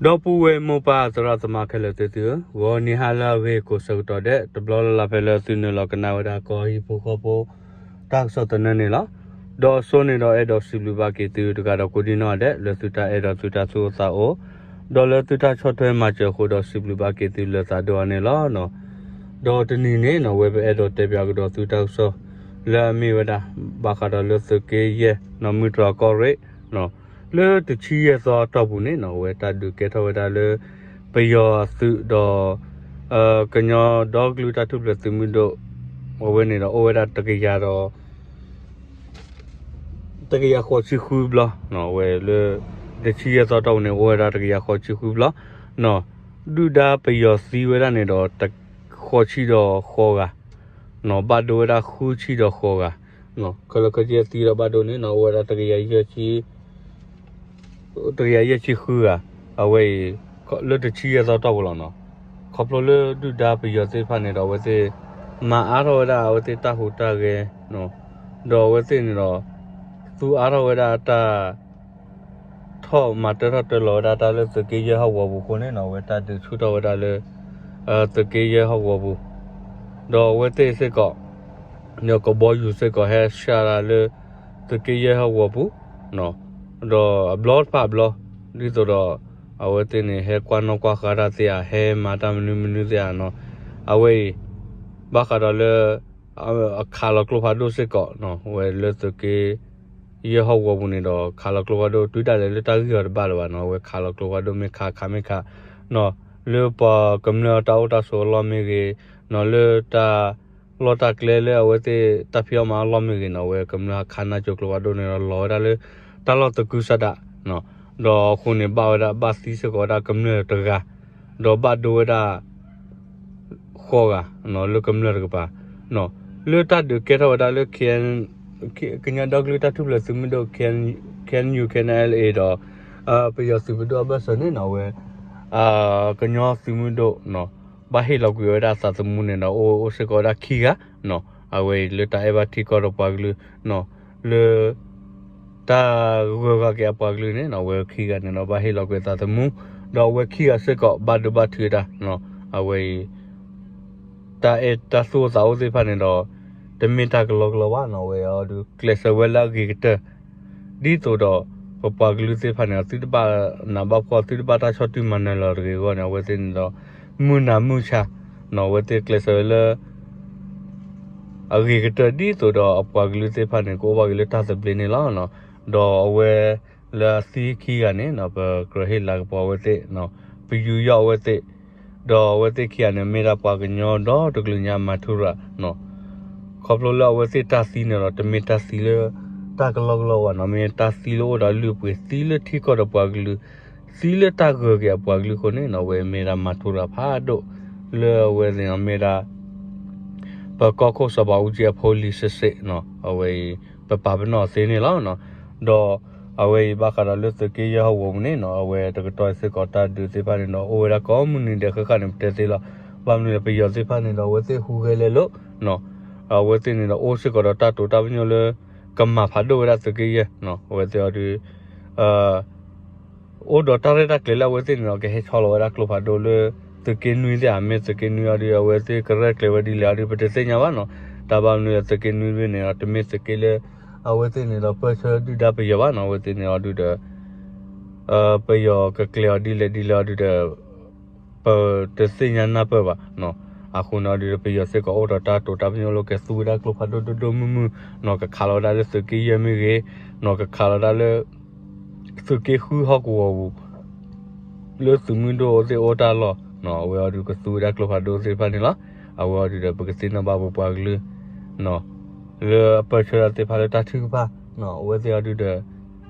ဒီပုၢ်ဝဲၢ်မိၢ်ပၢ်သရၣ်သမါခဲလၢာ်သ့ၣ်သုဧၢ, ဂီၤနံၤဟါလၢအဂ့ၤကိးဆၢကတီၢ်ဒဲး တဘျီလၢ်လၢ်ဖဲလၢသုနုာ်လီၤကနၣ်ဝဲဒၣ်ကီၢ်ဟံၣ်ဖိဃီဖိ တၢ်ကစီၣ်သနၢၣ်န့ၣ်လီၤ. ဒီးအဆိန့ၣ်ဒီးအဲၣ်ဒိးစံးဘျုးဘၣ်က့ၤသုတဂၤဒီးကိးဒံနီၢ်ဒဲး လၢသုတၢ်အဲၣ်ဒီးသုတၢ်သူၣ်အိၣ်သးအိၣ် ဒီးလၢသုတၢ်ဆီၣ်ထွဲမၤစၢၤအဃိဒီးစံးဘျုးဘၣ်က့ၤသုလၢသးဒိၣ်အါန့ၣ်လီၤ. ဒီးတနံၤန့ၣ်နီၢ် အဝဲပအဲၣ်ဒိးတဲပၠးကဒီးသုတၢ်ကစီၣ် လၢအမ့ၢ်ဝဲဒၣ် ဘၣ်ဃးဒီးလၢသုးက့ယဲၢ်နီၢ် မုၢ်တြီၤကီၢ်ရ့ၣ် လၢတဆံယဲၢ်သီတီၢ်ပူၤန့ၣ်နီၢ် အဝဲတၢ်ဒုးကဲထီၣ်ဝဲဒၣ်လၢ ပယီၤအသုးဒီး ကညီဒီကလုာ်တၢ်ထူၣ်ဖျဲးသုးမုၢ်ဒိၣ် အဝဲန့ၣ်ဒီးအိၣ်ဝဲဒၣ်တကယၤဒီး တကယၤဃိးဆံဃုဘျီ, အဝဲလၢ တဆံယဲၢ်သီတီၢ်ပူၤန့ၣ် အိၣ်ဝဲဒၣ်တကယၤဃိးဆံဃုဘျီ, ဒုၣ်ဒါပယီၤသံဝဲဒၣ်န့ၣ်ဒီး ဃိးဆံဒီးဃိးဂၤ, ဘၣ်ဒိဝဲဒၣ်ဃုဆံဒီးဃိးဂၤ, ခဲလၢာ်ခဲဆ့သံဒီးဘၣ်ဒိန့ၣ်နီၢ် အိၣ်ဝဲဒၣ်တကယၤယဲၢ်ဆံ တကယၤယဲၢ်ဆံဃုဂၤ, အဝဲအံၤ လၢတဆံယဲၢ်သီတီၢ်ပူၤလီၤနီၢ်, ခီဖျိလၢဒုၣ်ဒါပယီၤသ့ၣ်တဖၣ်န့ၣ်ဒီး အဝဲသ့ၣ် မၤအါထီၣ်ဝဲဒၣ်အဝဲသ့ၣ်တၢ်ဟူးတၢ်ဂဲၤ, ဒီးအဝဲသ့ၣ်န့ၣ်ဒီး သူအါထီၣ်ဝဲဒၣ်တၢ် ထီၣ်မၤတၢထီၣ်တၢလီၤဝဲဒၣ်တၢ်လၢသုးက့ယဲၢ်ဟီၣ်ကဝီၤပူၤအဃိန့ၣ်နီၢ် အဝဲတၢ်ဒုးဆူၣ်ထီၣ်ဝဲဒၣ်လၢ သုးက့ယဲၢ်ဟီၣ်ကဝီၤပူၤ, ဒီးအဝဲသ့ၣ်စ့ၢ်ကီး ဒီးကဘီယူၤစ့ၢ်ကီးဟဲဆှၢဒၣ်လၢ သုးက့ယဲၢ်ဟီၣ်ကဝီၤပူၤ, ဒီးအဘျီတဖၣ်အဘျီ, ဒ်သိးဒီး အဝဲသ့ၣ်န့ၣ် ဟဲကွၢ်နီၣ်ကွၢ်ဃါတၢ်သ့ဧါ ဟဲမၤတၢ်မနုၤမနုၤသ့ဧါနီၢ်, အဝဲအံၤ ဘၣ်ဃးဒီးလၢ အခးလီၤကျိဖးဒိၣ်စ့ၢ်ကီး ဝဲလၢသုးက့ ယဲၢ်ဟီၣ်ကဝီၤပူၤန့ၣ်ဒီး ခးလီၤကျိဖးဒိၣ်တုၤဒၣ်လဲာ်လၢတၢ်ဂံၢ်အီၤတဘၣ်လၢၤဘၣ်နီၢ်, အဝဲခးလီၤကျိဖးဒိၣ်မ့ၢ်ခးခးမ့ၢ်ခး လၢပှၤကမျၢၢ်တၢ်အိၣ်တၢ်ဆိးအလီၢ်မ့ၢ်ဂ့ၤ, လၢတၢ်လီၢ်တၢ်ကျဲလၢအဝဲသ့ၣ်တၢ်ဖံးအီၣ်မၤအီၣ်အလီၢ်မ့ၢ်ဂ့ၤနီၢ်, အဝဲကမျၢၢ်ဟးခးနါစိၤကျိဖးဒိၣ်န့ၣ်ဒီးလီၤဝဲဒၣ်လၢ တၢ်လီၢ်သကုၤဆးဒး, ဒီးအဃိန့ၣ် ဘၣ်ဝဲဒၣ် ဘၣ်သံစ့ၢ်ကီးဝဲဒၣ်ကမျၢၢ်တဂၤ, ဒီးဘၣ်ဒိဝဲဒၣ် ဃိးဂၤ လၢကမျၢၢ်တကပၤ, လၢတၢ်ဒုးကဲထီၣ်ဝဲဒၣ်လၢ ကညီဒီကလုာ်တၢ်ထူၣ်ဖျဲးသုးမုၢ်ဒိၣ် K N U K N L A ဒီး ပယီၤသုးပဒိၣ်အဘၢၣ်စၢၤန့ၣ်နီၢ် အဝဲ ကညီသုးမုၢ်ဒိၣ် ဘၣ်ဟ့ၣ်လီၤကွံာ်ဝဲဒၣ်သးသမူန့ၣ်ဒီး အိၣ်အိၣ်စ့ၢ်ကီးဝဲဒၣ်ခံဂၤ, အဝဲအံၤလၢတၢ်အဲၣ်ဘၣ်ထံကီၢ်ဒီးပှၤကလုာ် လၢ တၢ်ဂၢၢ်ဂၤက့ၤအပှၤကလုာ်န့ၣ်နီၢ် အဝဲခံဂၤန့ၣ်ဒီး ဘၣ်ဟ့ၣ်လီၤကွံာ်သးသမူ, ဒီးအဝဲခံဂၤစ့ၢ်ကီး ဘၣ်ဒိဘၣ်ထံးဝဲဒၣ်, အဝဲအံၤ တၢ်အဲၣ်တၢ်သူၣ်အိၣ်သးအိၣ်သ့ၣ်တဖၣ်န့ၣ်ဒီး တမ့ၢ်တၢ်ကလီကလီဘၣ်နီၢ်, အဝဲအံၤဒုး ကျဲးစၢးဝဲလၢအဂ့ၤကတၢၢ် ဒ်သိးဒီး ပပှၤကလုာ်သ့ၣ်တဖၣ်န့ၣ် သုတဘၣ်နးဘၣ်ဖှီၣ် သုတဘၣ်တၢ်ဆီၣ်တံၢ်မၤနၢၤလီၤတဂ့ၤအဂီၢ်န့ၣ် အဝဲသ့ၣ်န့ၣ်ဒီး မုၢ်နၤမုၢ်ဆါနီၢ် အဝဲသ့ၣ်ကျဲးစၢးဝဲလၢ အဂ့ၤကတၢၢ်ဒ်သိးဒီးအပှၤကလုာ်သ့ၣ်တဖၣ်န့ၣ် ကအိၣ်ဘၣ်က့ၤလၢတၢ်သဘျ့န့ၣ်လီၤ. ဒီးအဝဲ လၢအသံခံဂၤန့ၣ် ပကြၢးဟ့ၣ်လၤကပီၤအဝဲသ့ၣ်, ပယူးယီၣ်အဝဲသ့ၣ်, ဒီးအဝဲသ့ၣ်ခံဂၤန့ၣ် မ့ၢ်ဒၣ်ပှၤကညီဒီတကလုာ်ညါ မၤထူရၤ ခီဖျိလၢအဝဲသ့ၣ်တၢ်သံန့ၣ်ဒီး တမ့ၢ်တၢ်သံလၢ တၢ်ကလီကလီဘၣ်နီၢ်, မ့ၢ်တၢ်သံလၢအိၣ်ဒီးလုၢ်အပှ့ၤ သံလၢထံကီၢ်ဒီးပှၤကလုာ်, သံလၢတၢ်ဂၢၢ်က့ၤအပှၤကလုာ်အဃိန့ၣ်နီၢ် အဝဲမ့ၢ်ဒၣ်မၤထူရၤဖးဒိၣ် လၢအဝဲသ့ၣ်န့ၣ်မ့ၢ်ဒၣ် ပကီၢ်ခိၣ်စီၤဘးအူကၠံအဖိလံၤစ့ၢ်စ့ၢ်နီၢ်, အဝဲအံၤ ပပာ်ပနီၣ်သ့န့ၣ်လီၤ. ဒီးအဝဲအံၤဘၣ်ဃးဒီးလၢသုးက့ယဲၢ်ဟီၣ်ကဝီၤပူၤန့ၣ်နီၢ် အဝဲတကတီၢ်စ့ၢ်ကီးတၢ်ဒုးသ့ၣ်တဖၣ်န့ၣ်ဒီး အိၣ်ဝဲဒၣ်ကိးမုၢ်နံၤဒဲးဃၣ်ဃၣ်န့ၣ် ပတဲသ့လီၤ. ဘၣ်မနုၤလဲၣ် ပယီၤသ့ၣ်တဖၣ်န့ၣ်ဒီး အဝဲသ့ၣ်ဟူးဂဲၤလဲၤလိာ် အဝဲသ့ၣ်န့ၣ်ဒီး အိၣ်စ့ၢ်ကီးဒီးတၢ်တိာ်တၢ်ပညိၣ်လၢ ကမၤဖးဒိၣ်ဝဲဒၣ်သုးက့ယဲၢ်နီၢ်, အဝဲသ့ၣ်အီၤဒုး အိၣ်ဒီးတၢ်ရဲၣ်တၢ်ကျဲၤလၢအဝဲသ့ၣ်န့ၣ်ဒီး ကဟဲဆီလီၤဝဲဒၣ်ကျိဖးဒိၣ်လၢ သုးက့နွံသ့ၣ်ဧါ, မ့ၢ်သုးက့နွံအီၤဒုး အဝဲသ့ၣ်ကရဲၣ်ကျဲၤဝဲဒ်လဲၣ်အီၤဒုး ပတသ့ၣ်ညါဘၣ်နီၢ်. တၢ်ဘၣ်မနုၤလဲၣ် သုးက့နွံတဘ့ၣ်န့ၣ်ဒီး တမ့ၢ်သုးက့လၢ အဝဲသ့ၣ်န့ၣ်ဒီး ပၢၢ်ဆၢဒုၣ်ဒါပယီၤဘၣ်နီၢ်, အဝဲသ့ၣ်န့ၣ်အီၤဒုးဒီး ပယီၤကကျဲၤအီၤဒ်လဲၣ်ဒ်လဲၣ်အီၤဒုးဒီး ပတသ့ၣ်ညါနၢ်ပၢၢ်ဘၣ်နီၢ်. အဃိန့ၣ်အီၤဒုးဒီး ပယီၤစ့ၢ်ကီးအိၣ်ဒီးတၢ်တိာ်တၢ်ပညိၣ်လၢကသူဝဲဒၣ်ကျိဖးဒိၣ်ဒိၣ်ဒိၣ်မုၢ်မုၢ်နီၢ်, ကခးလီၤဝဲဒၣ်လၢသုးက့ယဲၢ်မ့ၢ်ဂ့ၤနီၢ်, ကခးလီၤဝဲဒၣ်လၢ သုးက့ဃုဟီၣ်ကဝီၤပူၤ လၢသုးမုၢ်ဒိၣ်အဝဲသ့ၣ်အိၣ်တၢ်လီၢ်နီၢ်, အဝဲအီၤဒုးကသူဝဲဒၣ်ကျိဖးဒိၣ်သ့ၣ်တဖၣ်န့ၣ်လီၤ. အဝဲအီၤဒုးဒီး ပကသ့ၣ်နီၣ်ဘၣ်ပပှၤကလုာ်နီၢ် လၢအပၢၢ်ဆၢဒၣ်သ့ၣ်တဖၣ်လၢတၢ်ထုကဖၣ်နီၢ်, အဝဲသ့ၣ်အီၤဒုးဒီး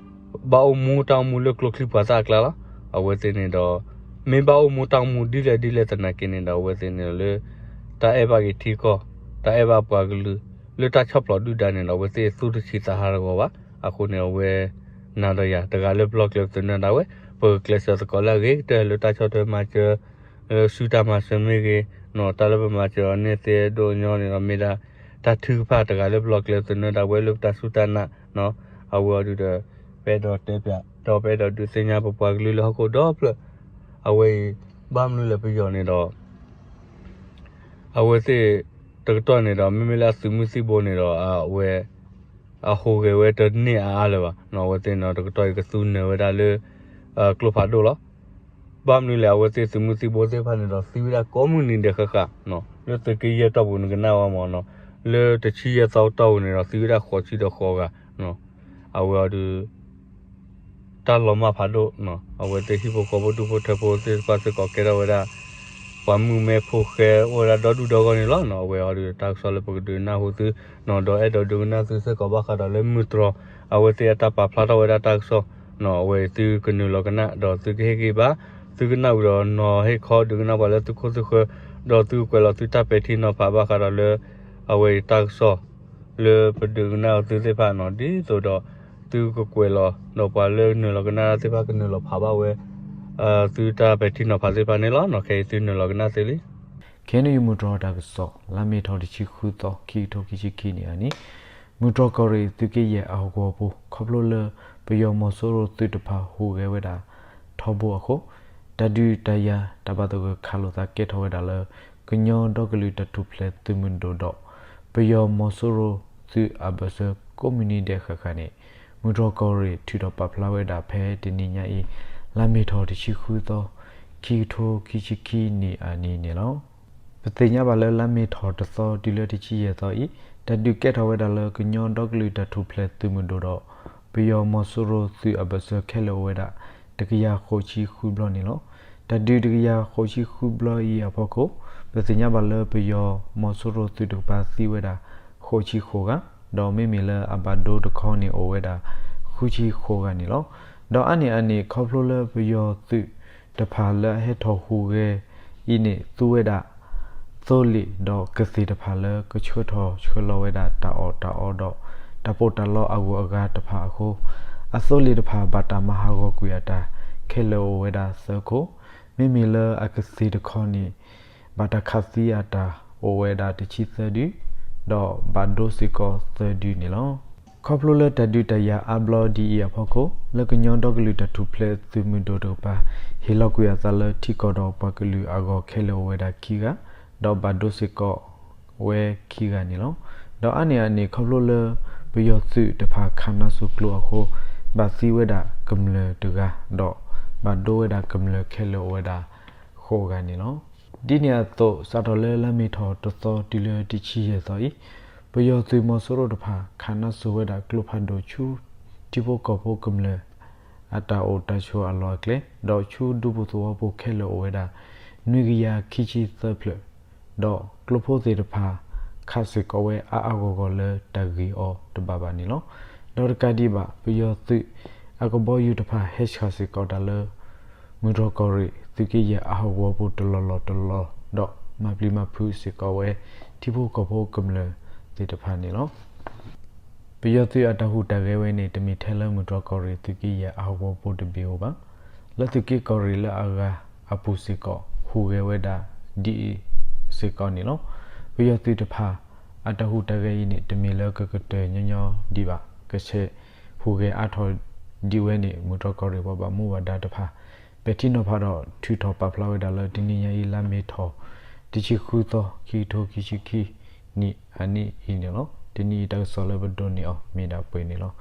ဘၣ်အိၣ်မူတၢ်အိၣ်မူလၢကျိချံပှၤသၣ်အကျါလီၤ. အဝဲသ့ၣ်န့ၣ်ဒီး မ့ၢ်ဘၣ်အိၣ်မူတၢ်အိၣ်မူဒ်လဲၣ်ဒ်လဲၣ်သနာ်က့န့ၣ်ဒီး အဝဲသ့ၣ်န့ၣ်ဒီးလၢ တၢ်အဲၣ်ဘၣ်က့ၤထံကီၢ် တၢ်အဲၣ်ဘၣ်ပှၤကလုာ် လၢတၢ်ဆီၣ်ဖျိးဒုၣ်ဒါန့ၣ်ဒီး အဝဲသ့ၣ်သူၣ်တဆံးသးဟးတဂီၤဘၣ်. အဃိန့ၣ် အဝဲ နၤဒီးယၤ တဂၤလၢပလီၢ်ကျဲပသနၢၣ်ဒၣ်ဝဲ ပကကျဲးစၢးသကိးလၢအဂ့ၤကတၢၢ်လၢတၢ်ဆီၣ်ထွဲမၤစၢၤ လၢစုတၢ်မၤစၢၤမ့ၢ်ဂ့ၤနီၢ်, တၢ်လၢပမၤစၢၤအီၤန့ၢ်သ့ဒိၣ်ညီန့ၣ်ဒီး မ့ၢ်ဒၣ်တၢ်ထုကဖၣ်တဂၤလၢပလီၢ်ကျဲသနၢၣ်ဒၣ်ဝဲလၢပတၢ်စူၢ်တၢ်နာ်နီၢ်. အဝဲအီၤဒုးဒီး ပအဲၣ်ဒိးတဲပၠး ဒီးပအဲၣ်ဒိးဒုးသ့ၣ်ညါပပှၤကလုာ်လၢဟီၣ်ခိၣ်ဒီဖျၢၣ် အဝဲအံၤ ဘၣ်မနုၤလဲၣ်ပယီၤန့ၣ်ဒီး အဝဲသ့ၣ်တကတီၢ်န့ၣ်ဒီး မ့မ့ၢ်လၢအသုးမုၢ်သံၣ်ဘိန့ၣ်ဒီး အဝဲ အဟူးဂဲၤဝဲတန့ၢ်အါအါလၢၤဘၣ်. အဝဲသ့ၣ်န့ၣ်တကတီၢ်အံၤကသူနၢၤဝဲဒၣ်လၢ ကျိဖးဒိၣ်လီၤ. ဘၣ်မနုၤလဲၣ် အဝဲသ့ၣ်သုးမုၢ်သံၣ်ဘိသ့ၣ်တဖၣ်န့ၣ်ဒီး သံဝဲဒၣ်ကိးမုၢ်နံၤဒဲးဃၣ်ဃၣ် လၢသုးက့ယဲၢ်တီၢ်ပူၤနကနၣ်ဝဲမ့ၢ်နီၤ, လၢတဆံယဲၢ်သီတီၢ်ပူၤန့ၣ်ဒီး သံဝဲဒၣ်ဃိးဆံဒီးဃိးဂၤ, အဝဲအီၤဒုး တၢ်လီၤမၢ်ဖးဒိၣ်, အဝဲသ့ၣ်ဟံၣ်ဖိဃီဖိဒူၣ်ဖိထၢဖိသ့ၣ်တဖၣ်စ့ၢ်ကီးကဲထီၣ်ဝဲဒၣ် ပှၤမုၣ်မဲဖိဃဲအိၣ်ဝဲဒၣ်ဒီဒူၣ်ဒီဂီၢ်န့ၣ်လီၤ. အဝဲအီၤဒုးတၢ်ကစီၣ်လၢပကဒုးနၢ်ဟူသု, ဒီးအဲၣ်ဒိးဒုးကနၣ်သုစ့ၢ်ကီးဘၣ်ဃးဒီးလၢမုၢ်တြီၤ အဝဲသ့ၣ်အတၢ်ပာ်ဖျါထီၣ်ဝဲဒၣ်တၢ်ကစီၣ်, အဝဲသုကနုာ်လီၤကနၣ် ဒီးသုကဟ့ၣ်ဂံၢ်ဘါ, သုကနၣ်ဝံၤဒီးနီၤဟ့ၣ်ခီဒုးကနၣ်ပှၤလၢသုခိၣ်သုဃၢၤ, ဒီးသုကကွဲးလီၤသုတၢ်ပဲာ်ထံနီၤဖးဘၣ်ဃးဒီးလၢ အဝဲအံၤတၢ်ကစီၣ် လၢပဒုးကနၣ်အီၤသုသ့ၣ်တဖၣ်နီၤ, ဒ်သိးဒီး သုကကွဲးလီၤ ဒီးပှၤလၢနုာ်လီၤကနၣ်တၢ်သ့ၣ်တဖၣ်ကနုာ်လီၤဖးဘၣ်ဝဲ သုတၢ်ပဲာ်ထံနီၤဖးသ့ၣ်တဖၣ်န့ၣ်လီၤ. ခဲအံၤသုနုာ်လီၤကနၣ်သ့လံ. ခဲအံၤန့ၣ် မုၢ်တြီၤတၢ်ကစီၣ် လါမ့ၤထီၣ်တဆံဃုသီ ခံကထိခံဆံခံနံၣ်အနံၤ, မုၢ်တြီၤကီၢ်ရ့ၣ်သုးက့ယဲၢ်အဟီၣ်ကဝီၤပူၤ ခီဖျိလၢ ပယီၤမီၤစိရိၤသုးတဖၣ်ဟူးဂဲၤဝဲဒၣ် ထီဘိအဃိ, တၢ်ဒုးတၢ်ယၤတၢ်ဘၣ်သဂၢၢ်ခးလိာ်သးကဲထီၣ်ဝဲဒၣ်လၢ ကညီဒီကလုာ်တၢ်ထူၣ်ဖျဲးသုးမုၢ်ဒိၣ်ဒီး ပယီၤမီၤစိရိၤသုးအဘၢၣ်စၢၤကိးမုၢ်နံၤဒဲးဃၣ်ဃၣ်န့ၣ် မုၢ်တြီၤကီၢ်ရ့ၣ်ထုးထီၣ်ပာ်ဖျါဝဲဒၣ်ဖဲတနံၤညါအံၤ လါမ့ၤထီၣ်တဆံဃုသီ ခံကထိခံဆံခံနံၣ်အနံၤန့ၣ်လီၤ. ပသ့ၣ်ညါဘၣ်လၢလါမ့ၤထီၣ်တသီတုၤလၢတဆံယဲၢ်သီအံၤ တၢ်ဒုးကဲထီၣ်ဝဲဒၣ်လၢကညီဒီကလုာ်တၢ်ထူၣ်ဖျဲးသုးမုၢ်ဒိၣ်ဒီး ပယီၤမီၤစိရိၤသုးအဘၢၣ်စၢၤခဲလၢာ်အိၣ်ဝဲဒၣ် တကယၤဃိးဆံဃုဘျီန့ၣ်လီၤ. တၢ်ဒုးတကယၤဃိးဆံဃုဘျီအံၤအဖီခိၣ် ပသ့ၣ်ညါဘၣ်လၢပယီၤမီၤစိရိၤသုးတကပၤသံဝဲဒၣ် ဃိးဆံဃိးဂၤ, ဒီးမ့မ့ၢ်လၢအဘၣ်ဒိတခီန့ၣ်အိၣ်ဝဲဒၣ် ဃုဆံဃိးဂၤန့ၣ်လီၤ. ဒီးအါန့ၢ်အန့ၣ် ခီဖျိလၢပယီၤသုးတဖၣ်လၢအဟဲထီၣ်ဟူးဂဲၤအံၤန့ၣ် သူဝဲဒၣ် သိလ့ၣ်ဒီးကသ့ၣ်တဖၣ်လၢကဆှၢထီၣ်ဆှၢလီၤဝဲဒၣ်တၢ်အီၣ်တၢ်အီဒီး တၢ်ပီးတၢ်လီအဂုၤအဂၤတဖၣ်အဃိ, အသိလ့ၣ်တဖၣ်ဘၣ်တၢ်မၤဟးဂီၤကွံာ်အတၢ်ခဲလၢာ်အိၣ်ဝဲဒၣ်သၢခိၣ်, မ့မ့ၢ်လၢအကသ့ၣ်တခီန့ၣ် ဘၣ်တၢ်ခးသံအတၢ်အိၣ်ဝဲဒၣ်တဆံသၢဒု, ဒီးဘၣ်ဒိစ့ၢ်ကီးသၢဒုန့ၣ်လီၤ. ခီဖျိလၢတၢ်ဒုးတၢ်ယၤအါဘျီဒ်အံၤအဖီခိၣ် လၢကညီဒီကလုာ်တၢ်ထူၣ်ဖျဲးသုးမုၢ်ဒိၣ်တကပၤ ဟ့ၣ်လီၤကွံာ်အသးလၢထံကီၢ်ဒီးပှၤကလုာ်အဂီၢ်ခဲလၢာ်အိၣ်ဝဲဒၣ်ခံဂၤ, ဒီးဘၣ်ဒိစ့ၢ်ကီးဝဲခံဂၤန့ၣ်လီၤ. ဒီးအါန့ၢ်အန့ၣ် ခီဖျိလၢပယီၤသုးတဖၣ်ခးနါစိၤကျိအဃိ ဘၣ်သံဝဲဒၣ်ကမျၢၢ်တဂၤ, ဒီးဘၣ်ဒိဝဲဒၣ်ကမျၢၢ်ခဲလၢာ်အိၣ်ဝဲဒၣ်ဃိးဂၤန့ၣ်လီၤ. ဒ်န့ၣ်အသိး စးထီၣ်လၢလါမ့ၤထီၣ်တသီတုၤလၢတဆံယဲၢ်သီအံၤ, ပယီၤသုးမီၤစိရိၤတဖၣ် ခးနါစိၤဝဲဒၣ်ကျိဖးဒိၣ်ဆူ ထံဖိကီၢ်ဖိကမျၢၢ် အတၢ်အိၣ်တၢ်ဆိးအလီၢ်အကျဲ, ဒီးဆူဒူပူၤသဝီပူၤခဲလၢာ်အိၣ်ဝဲဒၣ် နွံကယၤခံဆံသၢဖျၢၣ်, ဒီးကျိဖိသ့ၣ်တဖၣ် ခးစ့ၢ်ကီးဝဲအါအါဂီၢ်ဂီၢ်လၢတၢ်ဂ့ၢ်အီၤတဘၣ်ဘၣ်န့ၣ်လီၤ. ဒီးတကးဒံးဘၣ် ပယီၤသုးအကဘီယူၤတဖၣ်ဟဲဆှၣ်စ့ၢ်ကီးတၢ်လၢ မုၢ်တြီၤကီၢ်ရ့ၣ် သုးက့ယဲၢ်အဟီၣ်ကဝီၤပူၤတလီၢ်လီၢ်တလီၢ်, ဒီးမၤပျံၤမၤဖုးစ့ၢ်ကီးဝဲ ထံဖိကီၢ်ဖိကမျၢၢ်သ့ၣ်တဖၣ်န့ၣ်လီၤ. ပယီၤသုးအတၢ်ဟူးတၢ်ဂဲၤဝဲန့ၣ် တမ့ၢ်ထဲလၢမုၢ်တြီၤကီၢ်ရ့ၣ် သုးက့ယဲၢ်အဟီၣ်ကဝီၤပူၤတဘ့ၣ်ဧိၤဘၣ်. လၢသုးက့ကီၢ်ရ့ၣ်လၢအဂၤအပူၤစ့ၢ်ကီး ဟူးဂဲၤဝဲဒၣ်ဒ်အံၤစ့ၢ်ကီးန့ၣ်လီၤ. ပယီၤသုးတဖၣ် အတၢ်ဟူးတၢ်ဂဲၤအံၤန့ၣ် တမ့ၢ်လၢကကတၢၢ်ညီညီဒံးဘၣ်, ကဆဲးဟူးဂဲၤအါထီၣ်ဒံးဝဲန့ၣ် မုၢ်တြီၤကီၢ်ရ့ၣ်ပှၤဘၣ်မူဘၣ်ဒါတဖၣ် ပဲာ်ထံနီၤဖးဒီးထုးထီၣ်ပာ်ဖျါဝဲဒၣ်လၢတနံၤညါအံၤ လါမ့ၤထီၣ် တဆံဃုသီ ခံကထိခံဆံခံနံၣ်အနံၤအံၤန့ၣ်လီၤ. တနံၤအံၤတၢ်ကစီၣ်လၢပဒိးန့ၢ်အီၤမ့ၢ်ဒၣ်ပှဲၤန့ၣ်လီၤ.